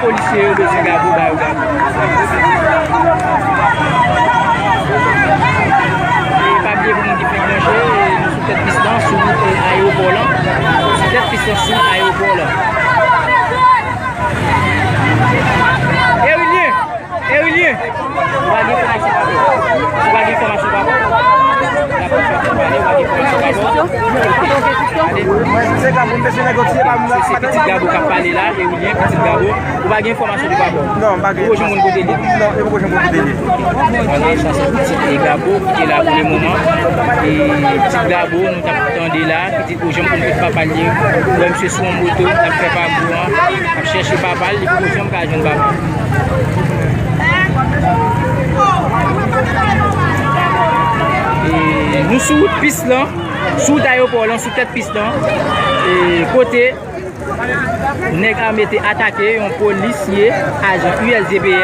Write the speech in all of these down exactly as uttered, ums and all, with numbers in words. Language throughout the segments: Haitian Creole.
Polisye yo bezwen Gabo, ba yo Gabo. E pa bliye pou moun ki fèk branche, nou sou tèt pis lan, sou wout, e, ayewopò lan. Sou tèt pis lan, sou ayewopò lan. Erilyen! Erilyen! Ou pa gen enfòmasyon pa bò. Ou pa gen enfòmasyon pa bò. Ou pa gen enfòmasyon pa bò. Se pitit Gabo k ap pale la, Erilyen, pitit Gabo. Ou pa gen enfòmasyon de pa bò. Non, m pa gen. Ou poko janm konn kote l ye? Non, e poko janm konn kote l ye. Vwala, sa se pitit Gabo ki te la pou le moman. E pitit Gabo, nou t ap tande la, ki te poko janm konn kote papa l ye. Ou wè misye sou yon moto, l ap fè pakou an, ap chèche papa l, li poko janm ka jwenn papa l. E nou sou wout pis lan, sou wout ayewopò lan, sou tèt pis lan, e kote nèg ame te atake yon polisye, ajan U S G P N,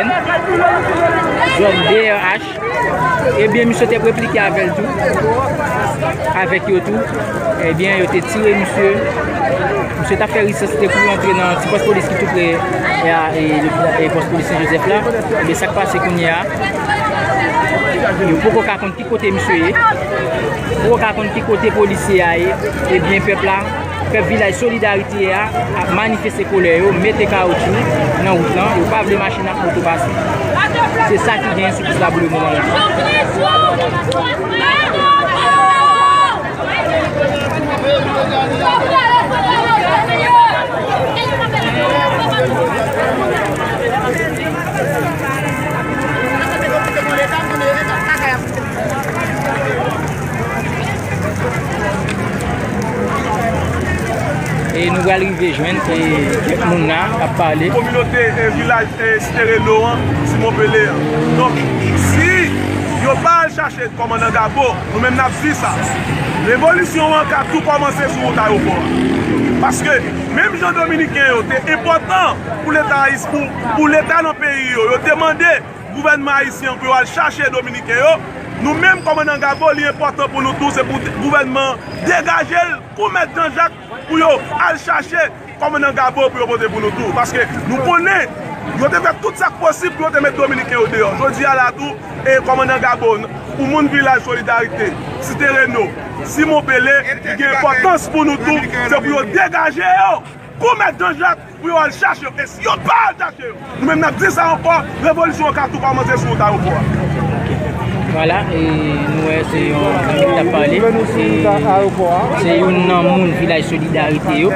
zòn D R H. Ebyen, misye te replike avè l tou, avèk yo tou. Ebyen, yo te tire misye. Misye t ap fè rezistans, li te kouri antre nan ti pòs polis ki tou pre, e, a, e, lopital, e, pòs polis Sen Jozèf la. Ebyen, sa k pase kounye a, yo poko ka konn ki kote misye ye. Poko ka konn ki kote polisye a ye. Ebyen, pèp la, pèp vilaj Solidarite a ap manifeste kolè yo, mete kawotchou nan wout lan. Yo pa vle machin ak moto pase. Se sa ki genyen sou pis la pou le moman la. E nou pral rive jwenn, e, kèk moun la k ap pale. Kominote, e, vilaj, e, Site Reno an, Simon Pele an. Donk, si yo pa al chache kòmandan Gabo, nou menm n ap di sa. Revolisyon an ka tou kòmanse sou wout ayewopò a. Paske, menm jan Dominiken yo te enpòtan pou Leta ayis-, pou, pou Leta nan peyi yo, yo te mande gouvènman ayisyen an pou yo al chache Dominiken yo. Nou menm, kòmandan Gabo, li enpòtan pou nou tou, se pou gouvènman an degaje l kou Mèt Jan Jak pou yo al chache kòmandan Gabo pou yo pote pou nou tou. Paske nou konnen yo te fè tout sa k posib pou yo te met Dominiken yo deyò. Jodi a la tou, e kòmandan Gabo, pou moun vilaj Solidarite, Site Reno, Simon Pele, ki gen enpòtans pou nou tou, se pou yo degaje yo kou Mèt Jan Jak pou yo al chache yo. E si yo pa al chache yo, nou menm n ap di sa ankò, revolisyon an ka tou kòmanse sou wout ayewopò a. Vwala, e nou wè se yon zanmi k ap pale. Se, se youn nan moun vilaj Solidarite yo.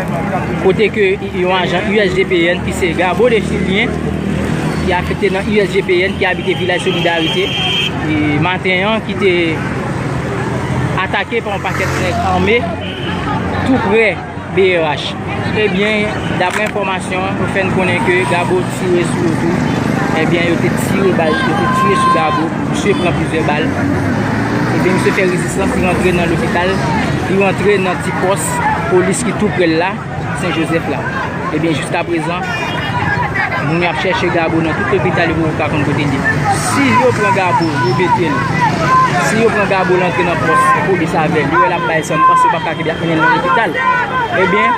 Kote ke yon ajan U S G P N ki se Gabo Desilyen, ki afekte nan U S G P N, ki abite vilaj Solidarite, e maten an, ki te atake pa yon pakèt nèg ame tou prè B R H. Ebyen, daprè enfòmasyon, yo fè n konnen ke Gabo tire sou yo tou. Ebyen, yo te tire bal, yo te tire sou Gabo, misye pran plizyè bal. Ebyen, misye fè rezistans, li rantre nan lopital, li rantre nan ti pòs polis ki tou prè l la, Sen Jozèf la. Ebyen, jiskaprezan, moun yo ap chèche Gabo nan tout lopital, yo poko ka konn kote l ye. Si yo pran Gabo, yo mete l, si yo pran Gabo, l antre nan pòs polis avè l, yo wè l ap bay san, m panse yo p ap ka kenbe l, ap mennen l nan lopital. Ebyen,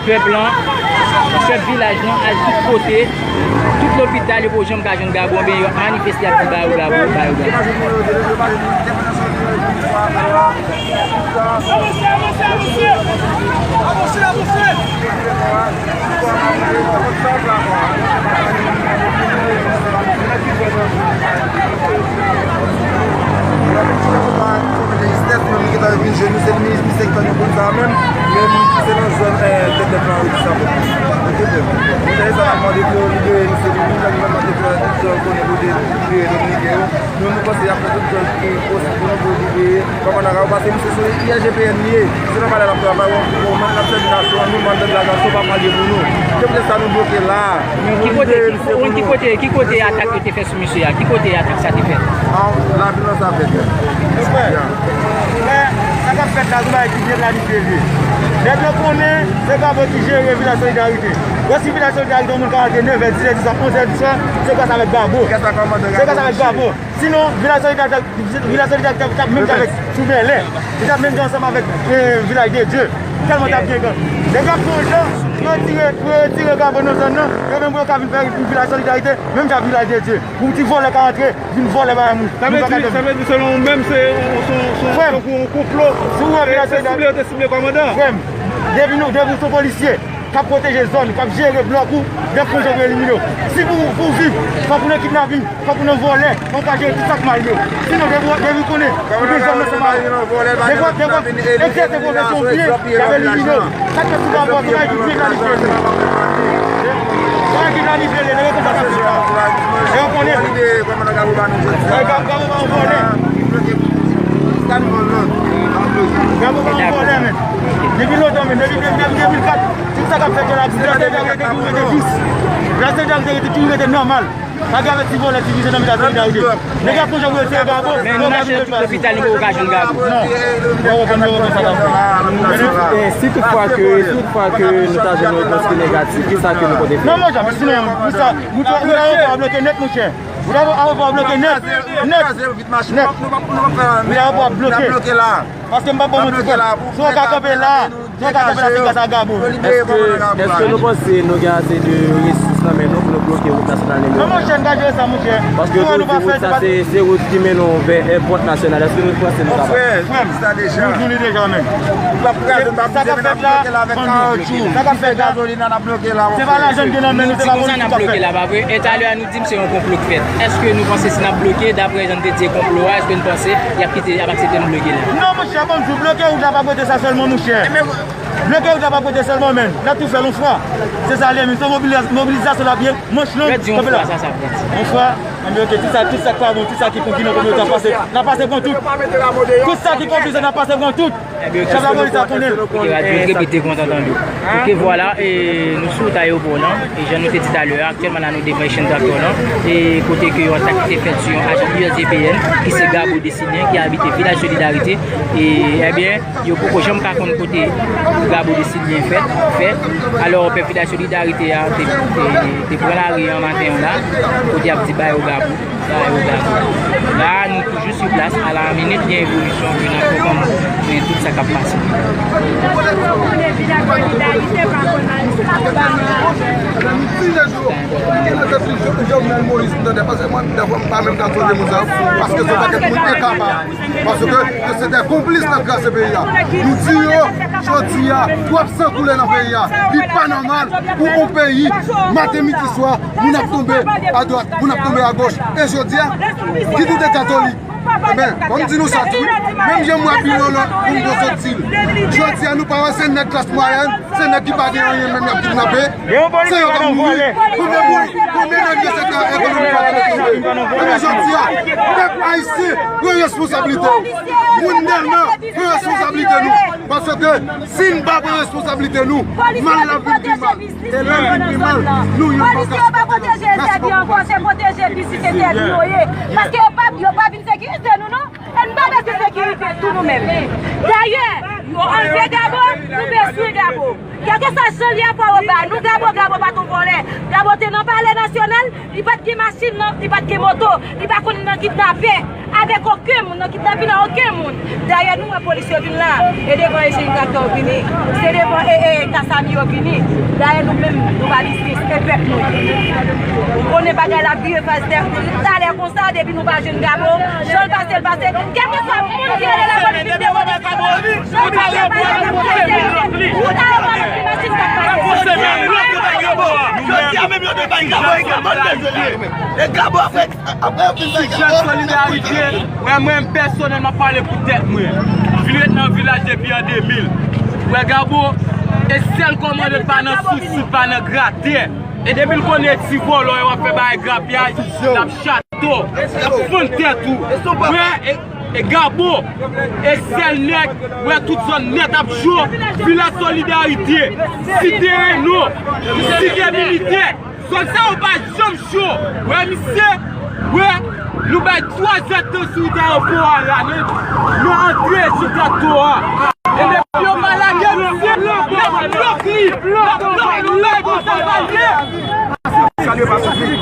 pèp lan, pèp vilaj lan al tout kote, tout lopital, yo poko janm ka jwenn Gabo, ebyen, yo ap manifeste, y ap di ba yo Gabo, ba yo Gabo. Avanse, avanse, avanse! Avanse, avanse! Nou, nou panse y ap fè tout jan ki posib pou nou, pou libere kòmandan Gabo, paske misye se U S G P N li ye. Se nan palè l ap travay, ou, ou, ou, l ap sèvi nasyon an, nou, nou ann dèyè nasyon, pa pale pou nou. Se poutèt sa nou bloke la. Ki kote, ki, ki kote, ki kote atak yo te fè sou misye a? Ki kote atak sa te fèt? An, lavil nan sa fèt. Frè, sa k ap fèt la, se yon bagay ki byen planifye li ye. Nèg yo konnen se Gabo ki jere Vilaj Solidarite. Wè si Vilaj Solidarite, yon moun ka rantre nevè, dizè di swa, onzè di swa, se gras avèk Gabo. Se gras avèk Gabo. Sinon, Vilaj Solidarite, Vilaj Solidarite t ap, t ap menm jan avèk Sou Bèlè. Li t ap menm jan ansanm avèk, eh, Vilaj de Dye. Tèlman t ap gen gang. Nèg ap pran jan pou yo retire, pou yo retire Gabo nan zòn nan. Yo menm pou yo ka vin fè vilaj Solidarite, menm jan Vilaj de Dye. Pou ti vòlè ka antre, vin vòlè bagay moun. Sa vle di, sa vle di selon ou menm se yon, se yon, se yon, se yon konplo. Si w wè Vilaj Solidarite, yo te sible kòmandan. Frè m, depi nou, depi w se yon polisye k ap pwoteje zòn, k ap jere blòk ou, y ap fè jan pou elimine w. Si pou, pou w viv, fòk ou nan kidnaping, fòk ou nan vòlè, fòk ou ka jere tout sa k mal yo. Sinon, depi, depi w konnen, ou gen zòn nan se mal. Depi, depi, egzèse pwofesyon w byen, y ap elimine w. Sa k fè sou Gabo, se bagay ki byen planifye li. Se bagay ki planifye li, nèg yo konn sa k ap fèt la. E yo konnen. Gabo, Gabo pa yon vòlè. Gabo pa yon vòlè, men. Depi lontan, men, depi, depi, depi de mil kat, tout sa k ap fèt yo la, Vilaj Solidarite toujou rete dous. Vilaj Solidarite toujou rete nòmal. Pa gen avèk ti vòlè, ti vizye nan Vilaj Solidarite. Nèg ap fè jan pou yo tiye Gabo. Men nou mache nan tout lopital, nou poko ka jwenn Gabo. Non. Yo reponn, yo reponn sa Gabo. E si toutfwa ke, si toutfwa ke nou ta jwenn yon repons ki negatif, kisa ke nou pote fè? Non, monchè, men sinon, pou sa, nou ta, nou ta bloke nèt, monchè. Ou ta, ou ta bloke nèt. Nèt. Nèt. Ou ta bloke. Paske m p ap ba w manti, frè. Si w ka kanpe la, si w ka kanpe la, se gras a Gabo. Èske, èske nou panse nou gen ase de resous nan men nou pou nou bloke wout nasyonal nimewo un? Non, monchè, n ka jere sa, monchè. Paske yo di wout sa, se, se wout ki mennen w vè èpòt nasyonal. Èske nou panse nou kapab? Frè m, nou di li deja, men. Sa k ap fèt la, sa k ap fèt la, se pa lajan n gen nan men nou, se pa politik k ap fèt. E talè a nou di m se yon konplo k fèt. Èske nou panse si n ap bloke, daprè jan n te di e konplo a, èske n panse y ap kite, y ap aksepte n bloke la? Non, monchè, bon, di w bloke wout la p ap rete sa sèlman, monchè. Bloke wout la p ap rete sèlman, men. N ap tou fè l yon fwa. Se sa l ye, men se yon mobiliz-, mobilizasyon l ap ye, manch long, kanpe la. Yon fwa, anben, ok, tout sa, tout sa k pa bon, tout sa ki konki nan kominote a pase, n ap pase pran tout. Tout sa ki konki, n ap pase pran tout. Chèf lapolis la konnen l. Yo te kontan tande w. Ok, vwala, e nou sou wout ayewopò lan, e jan nou te di talè a, aktyèlman la nou devan Echann Traktè lan, e kote ke yon atak te fèt sou yon ajan U S G P N, ki se Gabo Desilyen, ki abite Vilaj Solidarite, e, ebyen, yo poko janm ka konn kote Gabo Desilyen fèt, fèt. Alò, pèp Vilaj Solidarite a te, te, te pran lari an maten an la, kote y ap di ba yo Gabo. Sa yo gade. La, nou toujou sou plas, a la minit gen evolisyon, nou nan pwogram, men tout sa k ap pase. Jovenel Moïse, m tande, paske mwen, dèfwa, m pa menm ka sonje moun sa yo, paske se yon pakèt moun enkapab. Paske yo se de konplis nan kraze peyi a. Nou di yo, jodi a, twòp san koule nan peyi a. Li pa nòmal pou yon peyi, maten, midi, swa, moun ap tonbe adwat, moun ap tonbe agoch. E jodi a, ki tout de katolik. Ebyen, ban m di nou sa tou, wi. Menm jan m wè Bilolo, pou m sot di l. Jodi a, nou pa wè se nèg klas mwayèn, se nèg ki pa gen anyen menm y ap kidnape. Se yo k ap mouri. Konbyen moun, konbyen nèg yo se ka ekonomi pa t tonbe. Ebyen, jodi a, pèp ayisyen, pran responsablite w. Moun Dèlma, pran responsablite nou. Paske si n pa pran responsablite nou, mal la vin pi mal. E lè l vin pi mal, nou youn pa ka sipòte l. Polisye yo pa pwoteje zèb yo ankò, se pwoteje pitit entèvyou yo ye. Paske yo pa, yo pa vin sekirize nou, non. E n pa bezwen sekirite tou nou menm. Dayè, yo anlve Gabo, nou bezwen Gabo. Kèlkeswa jan l ye a, fò yo ba nou Gabo, Gabo pa t yon vòlè. Gabo te nan Palè Nasyonal, li pa t gen machin, non, li pa t gen moto, li pa konn nan kidnape avèk okenn moun, nan kidnapin ak okenn moun. Dayè, nou wè polis yo vin la, e devan Echann Traktè yo vini, se devan e, e, Kasami yo vini. Dayè, nou menm, nou pa biznis, e pèp nou ye. Ou konnen bagay la ap vire fas talè konsa, depi nou pa jwenn Gabo, jan l pase, l pase. Kèlkeswa moun ki rele la polis vin dewote Gabo, nou pa wè pa gen moun ki rele la polis. Ou ta wè pa gen machin k ap pase. Jodi a menm yo te bay Gabo, e Gabo bezwen li. E Gabo ap fè Sijè solidarite, wè mwen pèsonèlman pale pou tèt mwen. Vin ret nan vilaj depi an de mil. Wè Gabo, e sèl kòmandè pa nan sout, sout pa nan gratè. E depi l konnen ti vòlò yo ap fè bagay grapyay, l ap chato, l ap fann tèt ou. Wè, e, e Gabo, e sèl nèg, wè tout zòn nèt ap cho, vilaj solidarite, site Reno, site militè. Zòn sa yo pa janm cho. Wè misye, wè, nou bay twa zèdtan sou wout ayewopò a la, men nou antre sou plato a. E depi yo pa lage misye, n ap blòk li, n ap blòk li, nou bay konsa l pa ye. Gade pa soufri.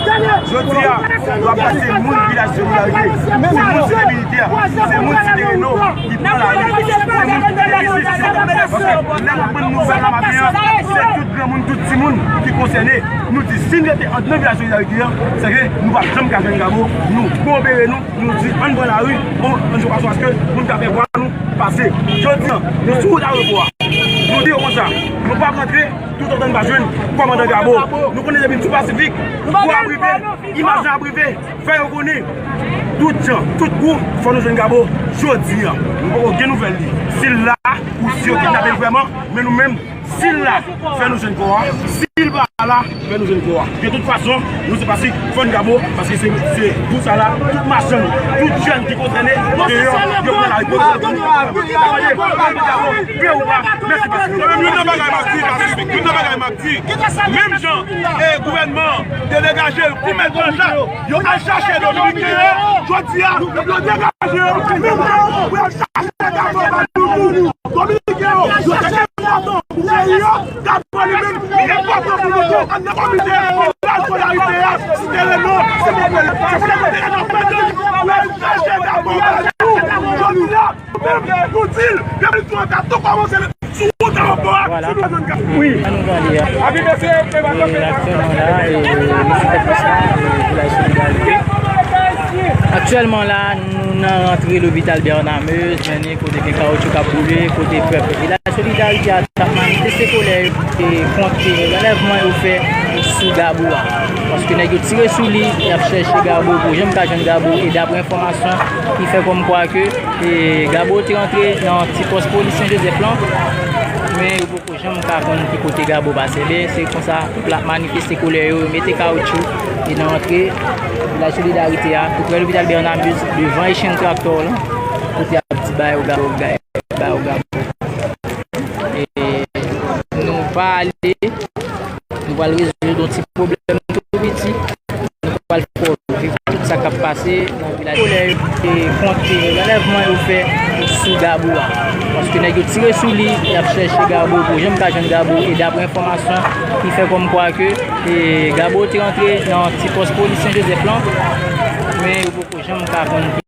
Jodi a, nou ap gade se moun vilaj Solidarite, se moun Site Militè, se moun Site Reno ki pran lari, se moun ki pran desizyon. Paske lè nou pran nouvèl nan maten an, se tout granmoun, tout timoun ki konsène. Nou di, si n rete anndan vilaj Solidarite an, se ke nou p ap janm ka jwenn Gabo, nou koopere nou, nou di, ann pran lari, bon, ann jwe paske pou n ka fè vwa nou pase. Jodi a, nou sou wout ayewopò a. Nou di yo konsa, nou p ap rantre toutotan n pa jwenn kòmandan Gabo. Nou konnen depi n sou Pasifik, vwa ap rive, imaj la ap rive, fè yo konnen. Tout jan, tout kou, fò nou jwenn Gabo jodi a. Nou poko gen nouvèl li. Si l la, ou si yo kidnape l vrèman, men nou menm, si l la, fè nou jwenn kò a. Si l pa la, fè nou jwenn kò a. De tout fason, nou se Pasifik, fò n Gabo, paske se, se pou sa la, tout machann, tout jèn ki konsène, deyò, yo pran lari pou yo. Gabo, vle ou pa, mèsi Pasifik. Youn nan bagay m ap di, Pasifik, youn nan bagay m ap di, menm jan, e, gouvènman te degaje l pou mèt Jean Jacques, yo al chache Dominiken yo, jodi a, yo degaje yo, menm jan, pou yo al chache Gabo ba nou. Dominiken yo, yo te gen enpòtan pou peyi a, Gabo li menm, li enpòtan pou nou tou. Anndan komite vilaj Solidarite a, Site Reno, se mwen menm. Se pou yo te gen anpèdan pou yo al chache Gabo ba nou. Jodi a, nou menm, nou di l, depi tou an ka tou kòmanse sou wout ayewopò a, si nou pa jwenn Gabo. Wi. An nou gade a. E aktyèlman la, e, nou sou kòt Pòs Lamò, e, vilaj Solidarite. Aktyèlman la, nou nan rantre lopital Bernard Meyers, mennen kote gen kawotchou k ap boule, kote pèp Vilaj Solidarite a t ap manifeste kolè yo, e, kont, e, anlèvman yo fè sou Gabo a. Paske nèg yo tire sou li, y ap chèche Gabo, pou janm ka jwenn Gabo, e daprè enfòmasyon ki fè kòmkwa ke, e, Gabo te rantre nan ti pòs polis Sen Jozèf lan, men yo poko janm ka konn ki kote Gabo pase. Ebyen, se konsa, pèp la ap manifeste kolè yo, yo mete kawotchou, e nan rantre Vilaj Solidarite a, tou prè lopital Bernard Meyers, devan Echann Traktò lan, kote y ap di ba yo Gabo, ba yo Gabo. E nou pa ale, nou pral rezoud yon ti pwoblèm tou piti. Nou pral fè w viv tout sa k ap pase nan vilaj. Kolè yo te kont anlèvman yo fè sou Gabo a. Paske nèg yo tire sou li, y ap chèche Gabo pou janm ka jwenn Gabo. E daprè enfòmasyon ki fè kòmkwa ke, e, Gabo te rantre nan ti pòs polis Sen Jozèf lan, men yo poko janm ka konn